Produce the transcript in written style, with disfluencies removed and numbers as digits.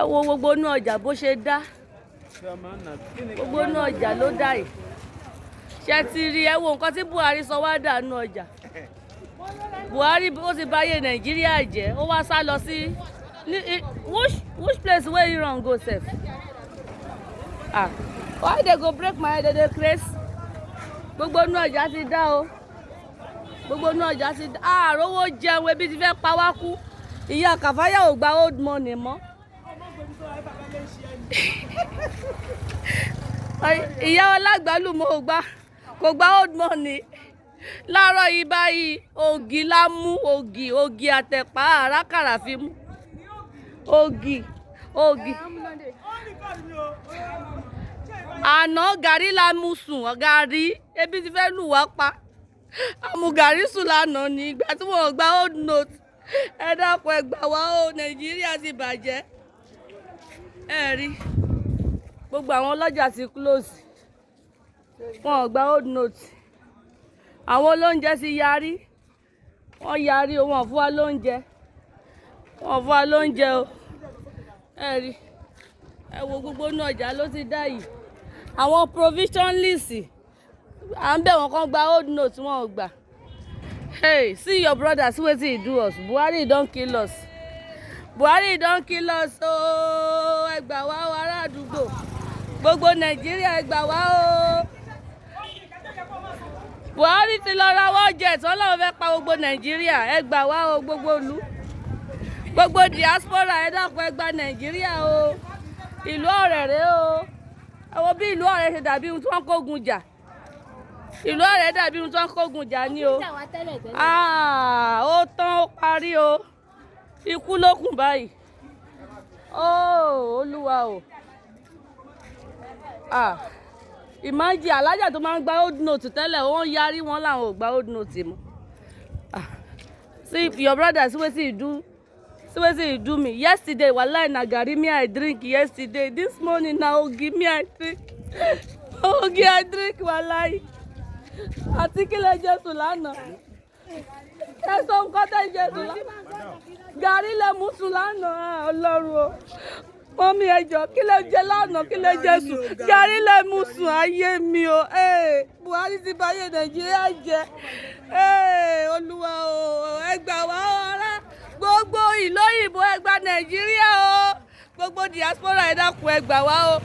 Ẹ wo gbogbo inú ọjà bó ṣe dá. Gbogbo inú ọjà ló dá yìí. Ṣé ti rí? Ẹ wo nǹkan tí Buhari sọ wá dà nínú ọjà. Buhari ó ti báyé Nàìjíríà jẹ́. Ó wá sá lọ sí which place wey he run go sef? Ah, why they go break my head? They dey craze. Gbogbo inú ọjà ti dá o. Gbogbo inú ọjà ti dá. Àròwó jẹun, ebi ti fẹ́ pa wá kú. Ìyá Kàfáyà ò gba old money mọ́. Ìyá ọlágbálùmọ̀ ò gbà, kò gba old money láàárọ̀ yìí báyìí. Ògì la mú, ògì, ògì àtẹ̀pá àràkàrà fi mú ògì, ògì. Àná gàrí la mú sùn, gàrí. Ebi ti fẹ́ lù wá pa. Àmú gàrí sùn lánàá ní ìgbà tí wọ́n gba old note. Ẹ dákun, ẹ gbà wá o. Nàìjíríà ti bàjẹ́. Ẹ rí gbogbo àwọn ọlọ́jà ti close, wọn ò gba old note. Àwọn olóúnjẹ ti yarí, wọ́n yarí o. Wọn ò fún wa lóúnjẹ, wọn ò fún wa lóúnjẹ o. Ẹ rí, ẹ wo gbogbo inú ọjà ló ti dá yìí. Àwọn provisionlist, à ń bẹ̀ wọ́n kàn gba old note, wọn ò gbà. Hey, see your brother, see wetin he do us. Buhari don kill us. Buhari don kill us ooo. Ẹ gbà wá o, ará àdúgbò, gbogbo Nàìjíríà, ẹ gbà wá o. Buhari ti lọ ra war jet, wọn làwọn fẹ́ pa gbogbo Nàìjíríà. Ẹ gbà wá o, gbogbo ìlú, gbogbo diaspora, ẹ dákun, ẹ gba Nàìjíríà o. Ìlú Ọ̀rẹ́ rèé o. Ẹ wo bí ìlú Ọ̀rẹ́ ṣe dàbí ohun tí wọ́n kógun jà. Ìlú Ọ̀rẹ́ dàbí ohun tí wọ́n kógun jà ní o. Ah, ó tán, ó parí o. Ikú ló kù báyìí. Ó Olúwa o. Ah, imagine, alájà tó máa ń gba old note tẹ́lẹ̀, wọ́n yarí, wọ́n làwọn ò gba old note mọ́. Ah, see your brother, see wetin he do, see wetin he do me yesterday. Wallahi, na garri me I drink yesterday. This morning na ogi me I drink, ogi I drink. Wallahi. Àti kí lẹ jẹ sùn lánàá? Ẹ sọ nǹkan tẹ́ jẹ sùn lánàá. Gàrí lẹ mú sùn lánàá. Ọlọ́run o. Mummy, ẹ jọ̀ọ́, kí lẹ jẹ lánàá? Kí lẹ jẹ sùn? Gàrí lẹ mú sùn. Ayé mi o. Buhari ti báyé Nàìjíríà jẹ́. Olúwa o, ẹ gbà wá o. Ará gbogbo ìlú òyìnbó, ẹ gbà Nàìjíríà o. Gbogbo diaspora, ẹ dákun, ẹ gbà wá o.